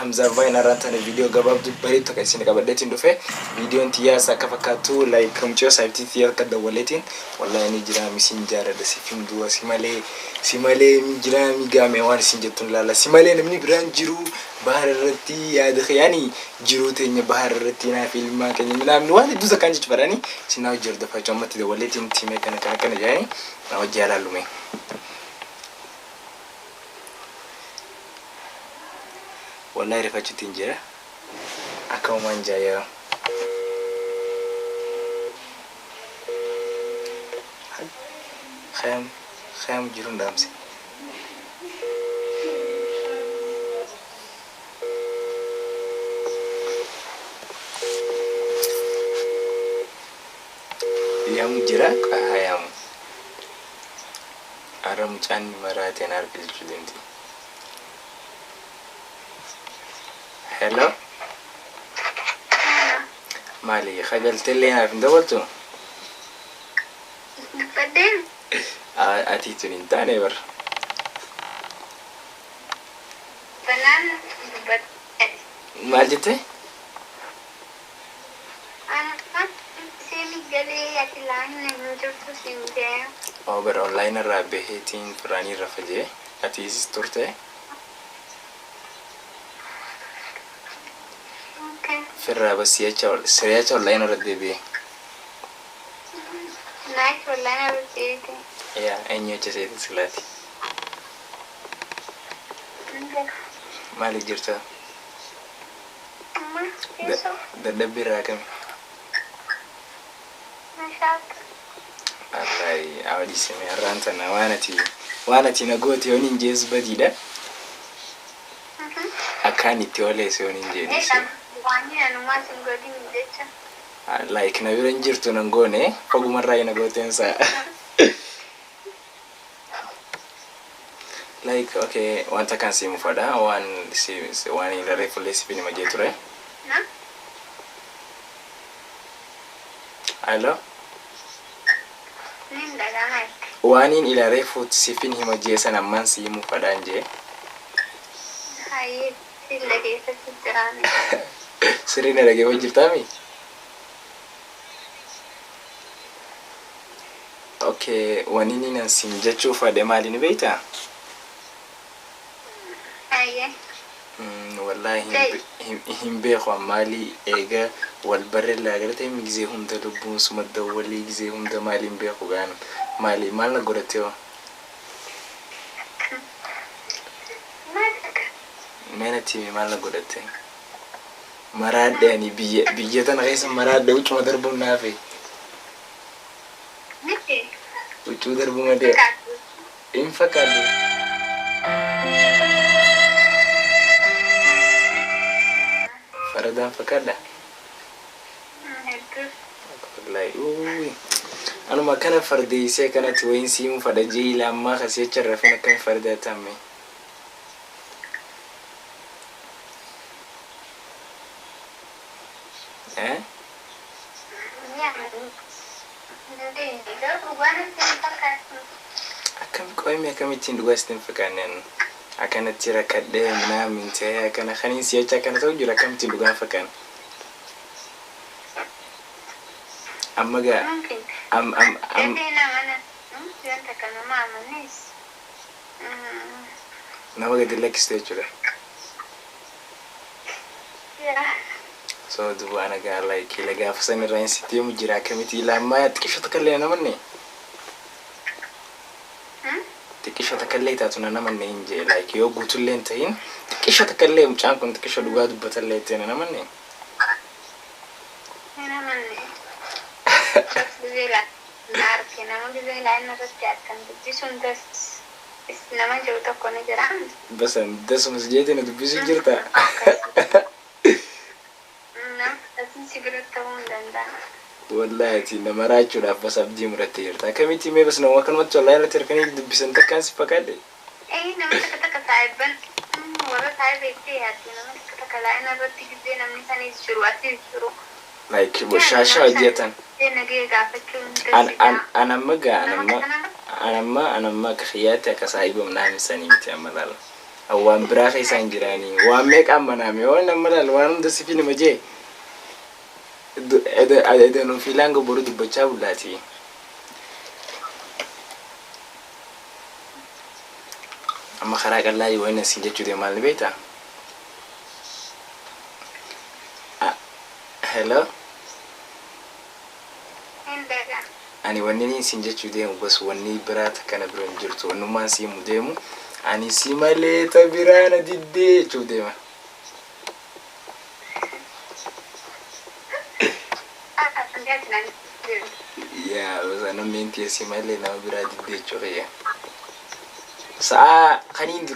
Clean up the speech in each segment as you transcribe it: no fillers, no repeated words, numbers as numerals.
Hamzaa Vine. Har'aan tana viidiyoo gabaabduu bareedu takka isin qabadheetiin dhufe. Viidiyoon tiyyaas akka fakkaattu, like, mucayyoo saayibtii tiyyaa akka dawwaleetiin, wallahi ni jira misiin jaaladha, siif hin du'a, si malee, si malee ni jira mi gaame waan isin jettuun laala, si malee namni biraan jiru bahar irratti yaada yaani jiruu teenya bahar irratti naaf ilmaan keenya minaamni waan hedduu takkaan jechu fadhani isin na hojii hordofaa jechuun ammatti dawwaleetiin timee kana kana kana jedhani na hojii alaallume. Wallahi rifachuutti hin jira. Akkamumaan jaa yaa. Khayam khayam jiruun dhaamse. Yaamu jira haa yaamu. Arra mucaan ni maraate na harka jechuu deemti. Hello. Maali kagalteellee naaf hin dabaltu? Dubbadheen. Ati tun hin taane bar. Banaan dubbadhe. Maal jette? Seemi galee ati laayina hin jirtu siin jee. Oo bar, online irraa baheetiin firaanii irra fajee atiis turte. Okay. Firraa bas si'acha siriyacha online irra deebi'e. Nice, wallahi na barsiite. Yaa, eenyu acha seetin silaati? Maali jirta? Amma teessoo. Dadhabbii irraa kami? Mashaaka. Wallahi awwadisime har'aan tana waan ati na goote yoon hin jees badiidha. Akkaan itti oolees yoon hin jeedhise. Waan anumaa sin godhin jecha. Like, na bira hin jirtu nan goone, fagumarraa na gooteensa. Like, okay, wanta kan si mufadha waan si waan hin raree fullee si finima jee ture. Na? Hello. Nin dhagama itti. Waan hin ilaalee fuut sifin hima jee san ammaan si mufadhaan jee. Hayyee, sin dhageeffachuu jiraame. Sirrii na dhageeffachuu jirtaami? Okay, wanni inni nan siin jechuu fadhe maali ni beektaa? Hayyee. Wallahi hin beeku maali eega wal barre laagartee gizee hunda lubbuun suma dawwalii gizee hunda maali hin beeku gaan maali maal na godhatte hoo? Maal akka? Mee natti himi, maal na godhatte? Maraadhe, ani biyya tana keessa maraadhe, huccuma darbuun naafe. Miti. Huccuu darbuu malee Fakkaatu. Hin fakkaatu. Faradaan fakkaadha. Hedduu. Wallahi uui. Anuma kana fardeessee kanatti wayin siimuu fadha jee ila ammaa kasii acha rafin akkami fardaa tamme. Eh? Yaa. Garuu dhugaan itti hin fakkaatu. Akkam qo'imni akkamittiin dhugaa sitti hin fakkaanneen akkanatti rakkadhee minaamin ta'ee akkana kaniin si'acha akkana ta'u jira, akkamittiin dhugaan fakkaan? Amma gaa Mumkin. am am am Dafee nama na yoon takka nama amanis. Nama gadi lakkistu jechuudha. Yaa. So duuba ana gaa, like, ila gaafa san irraa hin sitti himu jira, akkamitti ila ammaa xiqqisho takka illee na namanne, xiqqisho takka illee taatu na namanne hin jee, like, yoo guutullee hin ta'in xiqqisho takka illee mucaan kun xiqqisho dhugaa dubbatallee itti na namanne. Hin amanne. Bas gizee laa na arge nama gizee laa inni irratti argan dubbisuun das nama jiru tokko ni jira. Basan dasuma si jeete na dubbisu jirta. Nama akkasii si bira ta'uu hin danda'a. Wallahi ati nama raachuudhaaf bas abdii murattee jirta. Akkamitti mee bas nama akkanumatti wallahi irratti harkanii dubbisan takkaan si fakkaadhe? Ee, nama takka takka saahibban warra saahiba itti yaaddu, nama takka takka laayina irratti gizee namni sanis jiru asis jiru. Like, shaashaa hojjetan. Nagee gaafachuun An an an amma gaa an Nama amma kana an amma akka xiyyaatti akka saahiba naamisanii miti amma laala. Waan biraa keessa hin jiraanii. Waan meeqaan manaame waan nama laal waan hunda sifi nima jee. Edanuu fi laanga boru dubbachaa bullaati. Amma karaa qallaa yoo inni asiin jechuu deemu maal ni beektaa? Hello? Hin dhagaa. Ani wanni inni isin jechuu deemu bas wanni biraa takka na bira hin jirtu. Wannummaan si himu deemu ani si malee ta biraa na diddee jechuuf deema. Yaa bas namni inti si malee nama biraa diddee jechuu kiyya. Sa'aa kaniin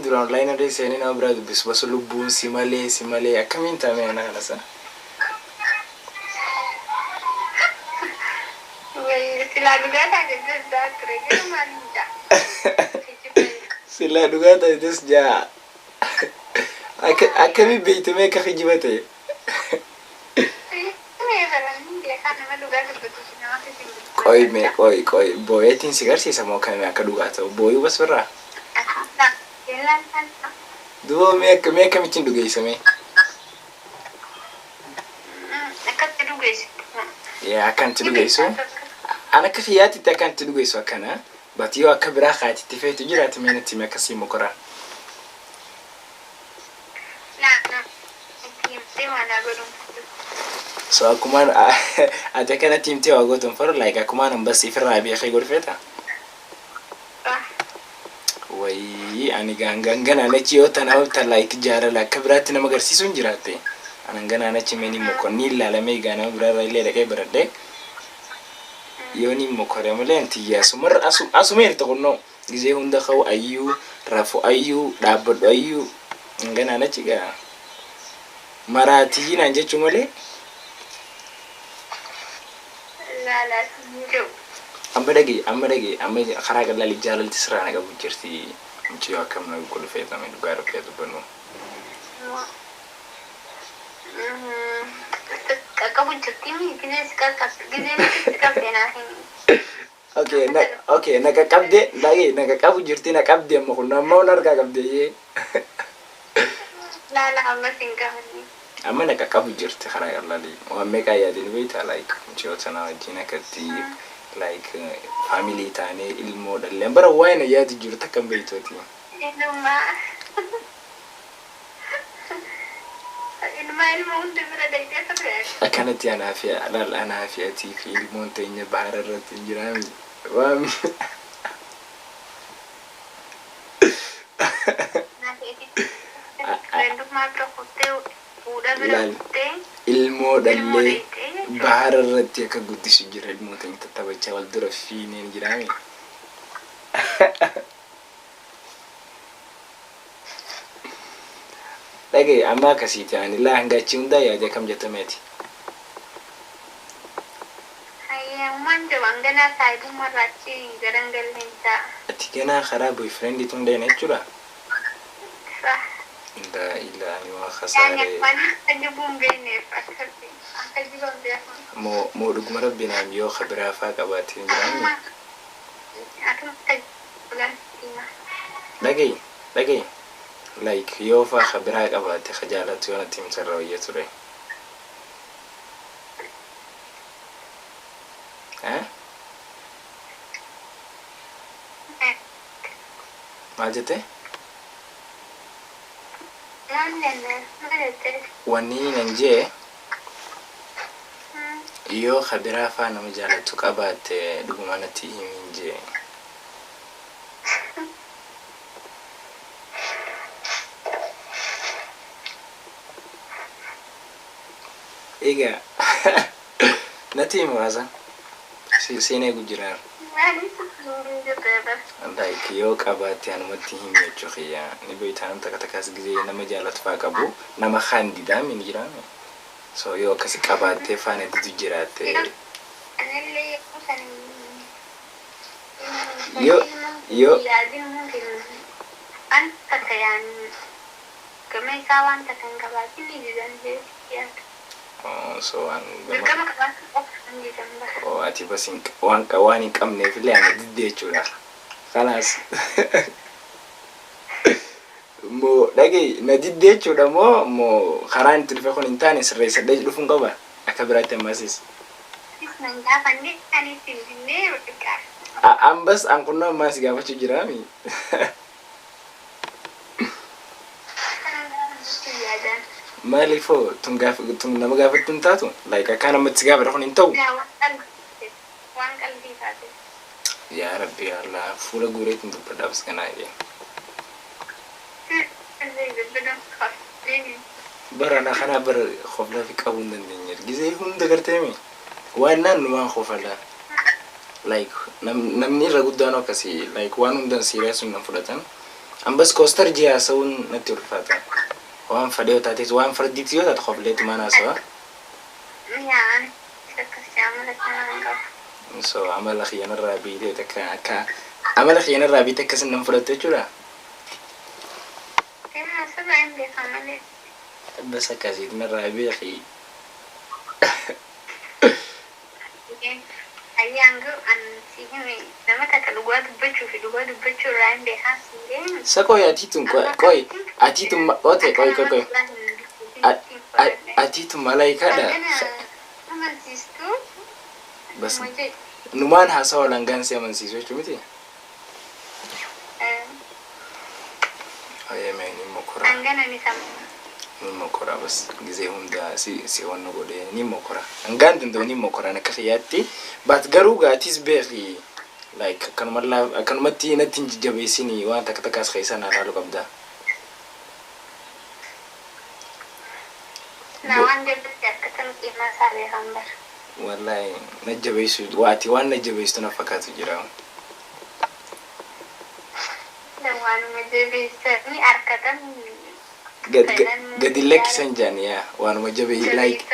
duraan online irra seenee nama biraa dubbisu bas lubbuun si malee si malee akkamiin taame ana kana sana. Silaa dhugaa taate daddaa ture garuu maal hin ja'a. Silaa dhugaa taates jaa. Akkamiin beektamee akka kijiba ta'e? Qoy mee, qoy qoy, booyeetiin si garsiisa moo akkamii akka dhugaa ta'u booyuu bas birraa? Duuba mee akkamittiin dhugeessame? Akkatti dhugeessitu. Yaa akkanatti dhugeessu? An akka kiyyaatitti akkanatti dhugeessu akkana. But yoo akka biraa kaatitti feetu jiraate mee natti himi, akkasii mokoraa. So akkumaan ati akkanatti himtee waa gootu hin faru, like akkumaan an bas ifirraa beekee godhfeeta. Wayii, ani ganganaan achi yoo tana ta like jaalala akka biraatti nama agarsiisuu hin jiraatte. Anan ganaan achi mee ni mokor ni ilaalamee egaa nama biraarraa illee dhaqee baradhee. Yoo ni mokore malee anti asumarra asuma hirta kunnoo gizee hunda ka'u ayyuu, rafu ayyuu, dhaabbadhu ayyuu, ganaan achi gaa maraatii naan jechuu malee. Amma dhagee, amma dhagee, amma karaa qalaalii jaalalti sirraa na qabu jirti. Mucayyoo akkam na godhu feetame, dhugaa rabbi dubbannu. Qaqqabu jirti gizee si qaqqabde, gizee si qabde naa himi. Okay, na okay, na qaqqabde, dhagee, na qaqqabu jirti, na qabde amma kun amma on harkaa qabde yee. Laala, ammas hin qabne. Amma na qaqqabu jirti karaa qalaalii. Waan meeqaa yaadeen beektaa, like mucayyoo sana wajjin akkatti like family taanee ilmoo dhallee bara waa'ee na yaadu jiru takka hin beektooti. Ilmaa. Ilmaa ilma hunda bira dayitee turre. Akkanatti anaa fi laal, anaa fi atii fi ilmoon teenya bahara irratti hin jiraami. Waan Friendummaa bira kuttee, fuudha bira Laal. kuttee. Ilmoo Ilmoo dhallee dayitee jechuudha. Bahara irratti akka guddisu jira, ilmoo teenya tattaphachaa wal dura fiineen jiraami. Dhagaye, amma akkasiiti, ani laa hanga achi hundaa yaade, akkam jettameeti. Hayyammaan jiru hanganaa saayibummaa achi garan galleen ta'a. Ati ganaa karaa boyfriend tun deena jechuudha. Sah. Laa ilaa, ani waa Yaani kasaaree. waan akka jibuu hin beekneef akkasi akka jiban beeku. Moo dhuguma rabbi naam yoo kabiraa faa qabaate hin jiraanne. Akkuma akka jiban hima. Dhagaye, dhagaye. Like yoo faa kabiraa qabaate ka jaalatu yoo natti himtarra wayya ture. Eh? Maal jette? Maal jenne, maal jette? Wanni nan jee, yoo kabiraa faa nama jaalatu qabaatte dhuguma natti himin jee. Egaa natti himi waasan. Siin eegu jiraar. Maaliif hin jirre bar. Like yoo qabaatte anumatti himi jechuu kiyya. Ni beektaa, nam takka takkaas gizee nama jaalatu faa qabu nama kaan didaami ni jiraame. So yoo akkasi qabaattee faana didu jiraatte. Anillee yeroo san Yoo yaadin mungkin an takka yaani gama isaa waan takka hin qabaatin ni didan jee yaada. Oh, so waan gama Dirqama qabaachuu qofa hin didan bara. Oh, ati bas waan hin qabneef illee ana didde jechuudha. Kalaas. Moo dhagahi, na diddee jechuudha moo moo karaan itti dhufe kun hin taane sirreessadhee dhufuun qaba akka biraatti ammasis. Atis nan gaafanne, anis hin dinnee bakka. Ambas an kunnoo ammaa si gaafachuu jiraami. Akka nan gaafannetti hin yaadaan. Maaliifoo tun gaaf tun nama gaafattu hin taatu, like akkaan ammatti si gaafadha kun hin ta'u. Yaa waan qalbii taate, waan qalbii taate. Yaa Rabbi yaa Allah, fuula guureetiin dubbadha bas kanaa jedhee. Bara ana kanaa bara koflaa fi qabuu hin dandeenye. Gizee hunda garteemi waan naannumaan kofala. Like namni irra guddaan akkasii, like waan hundan serious nan fudhatan. Ambas koostar jee haasa'uun natti ulfaata. Waan fadhee yoo taates, waan fardiitti yoo taate, kofleetumaan haasawa. Yaa anis akkasii amala kana hin qabu. So amala kiyyanarraa beeytee takka akka amala kiyyanarraa beeytee akkasin nan fudhattu jechuudha. Yaa sirraa hin beekaa malee. Bas akkasiit narraa beeki. Ayyaan garuu an si hime, nama takka dhugaa dubbachuu fi dhugaa dubbachuu irraa hin beekaa siin deemi. Sa qoy, atiitun qoy, atiitun ote qoy qoy qoy, atiitun malaayikaadha. Hangana amansiistuu. Bas jedhi. Numaan haasawa langaan si amansiisu jechuu miti. Ayyamee ni mokora. Hangana ni sama. Ni mokora, bas gizee hunda si si wanna godhee ni mokora. Hangaan danda'u ni mokora akka kiyyaatti. But garuu gaatis beeki, like akkanumatti natti hin jajjabeessini, waan takka takkaas keessa naa laaluu qabda. Na waan jalatti akkatan qiimaa isaa beekan bara. Wallahi na jabeessu waati, waan na jabeessitu na fakkaatu jira. Waanuma jabeessanii harkatan. Gadi lakkisan jaan, yaa waanuma jabee like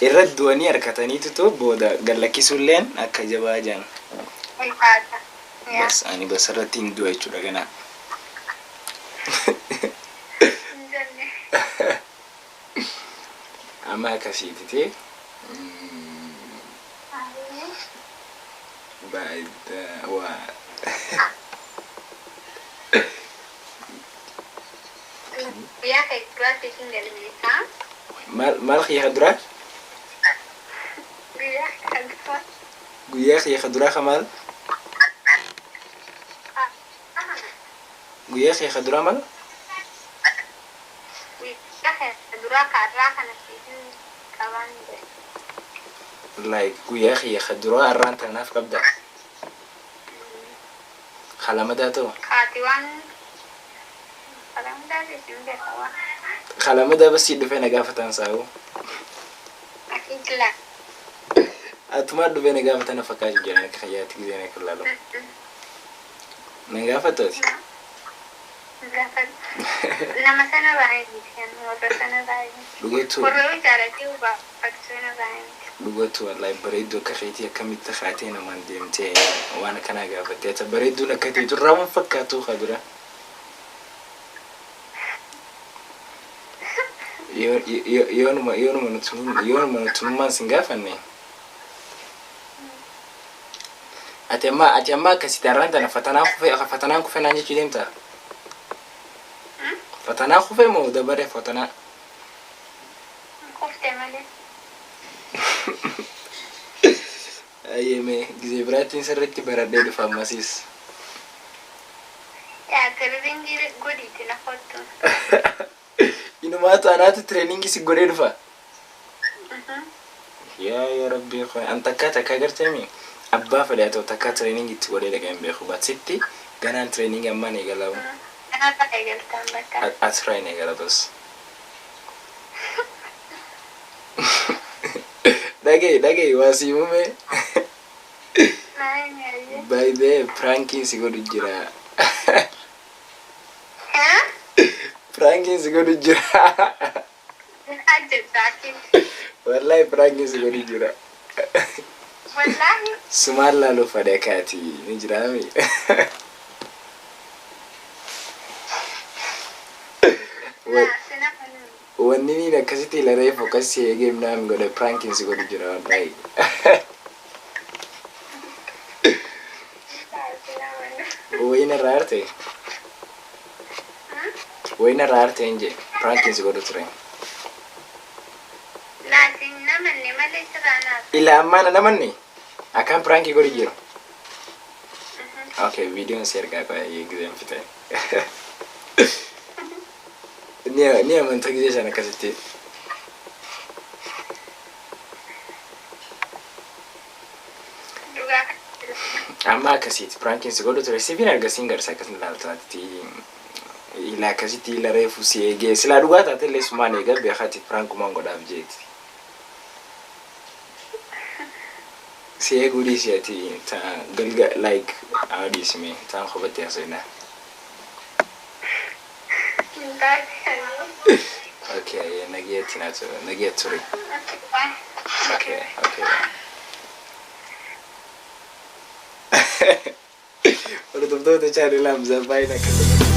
irra du'anii harkataniitutu booda gad lakkisuulleen akka jabaa jaan. Ulfaata. Yaa. Bas ani bas irratti hin du'a jechuudha ganaa. Hin jenne. Amma akkasiititi. Baay'ee waa. Guyyaa kee duraatti isin galmeessaa. Maal maal kiyya duraa? Guyyaa kee duraa. Guyyaa kiyya duraa ka maal? Guyyaa kiyya duraa maal? Guyyaa kee duraa kaarraa kana isin qaban jedhe. Like guyyaa kiyya duraa arraan tanaaf qabda. Kalamadaa ta'u. Kaati waan kalamadaa isin beeka waan. Kalamadaa basii dhufee na gaafatan saa'u. Akila. Atumaa dhufee na gaafatan na fakkaatu jiran akka kiyyaatti gizee na ilaalu. Na gaafattu ati? Gaafa nama sana baay'ee miti, warra sana baay'ee miti. Dhugatu. Warra yoo jaalatee baafatu sana baay'ee miti. Dhugatu, wallahi bareedduu akka keetii akkamitti kaatee namaan deemtee waan akkanaa gaafattee, ata bareedduun akka teetu irraa waan fakkaatu ka bira. Yoonuma nutummaan sin gaafanne. Ati amma akkasitti arraan tana fatanaa kufee, fatanaan kufee naan jechuu deemtaa? Fatanaa kufee moo dabare fatanaa? Kuftee malee. Ayyeme gizee biraattiin sirriitti baradhee dhufa ammasiis. Yaa training godhiiti na kottu. Inumaatu anaatu training si godhee dhufa. Yaa yaa Rabbii, an takkaa takkaa garteemi abbaa fedhe haa ta'u, takkaa training itti godhee dhaqee hin beeku, but sitti ganaan training ammaan eegalamu. Kanarraa eegaltaan bakka. Asirraa hin eegala bas. Dhaga'i dhaga'i, waa sii mume. Naa himi ayyee. By the way, prankiin si godhu jira. Haa? Prankiin si godhu jira. Ajjabaatiin. Wallahi prankiin si godhu jira. Wallaahi. Sumaan laaluu fadhe akaati ni jiraami. Naa sina manuu. Wanni niin akkasitti ilalee focus si eegee naan godhe, prankiin si godhu jira wallahi. Naa sina manuu. Wayin irraa arte? Wayina irraa aarte hin jee prankiin si godhu ture. Laatiin namanne malee sirraa naaf. Ila ammaa na namanne akkaan prankii godhu jiru. Okay, viidiyoon si ergaa qo'ee gizeen fixe. Ni amanta gizee sana akkasitti. Dhugaa. Amma akkasiiti prankiin si godhu ture siifin arga siin garsa akkasin ilaaltaatti. Ila akkasitti ila reefu si eegee silaa dhugaa taate illee sumaan eegaa beekaati prankumaan godhaaf jeeti. Si eeguu dhiisi ati ta galga like haa dhiisime taan kophatti haasofna. Hin taate. Okay, nageetti naa ture nageetti ture. Okay, bye. Okay. Hordoftoota chaanelaa Hamzaa baay'een akkasuma.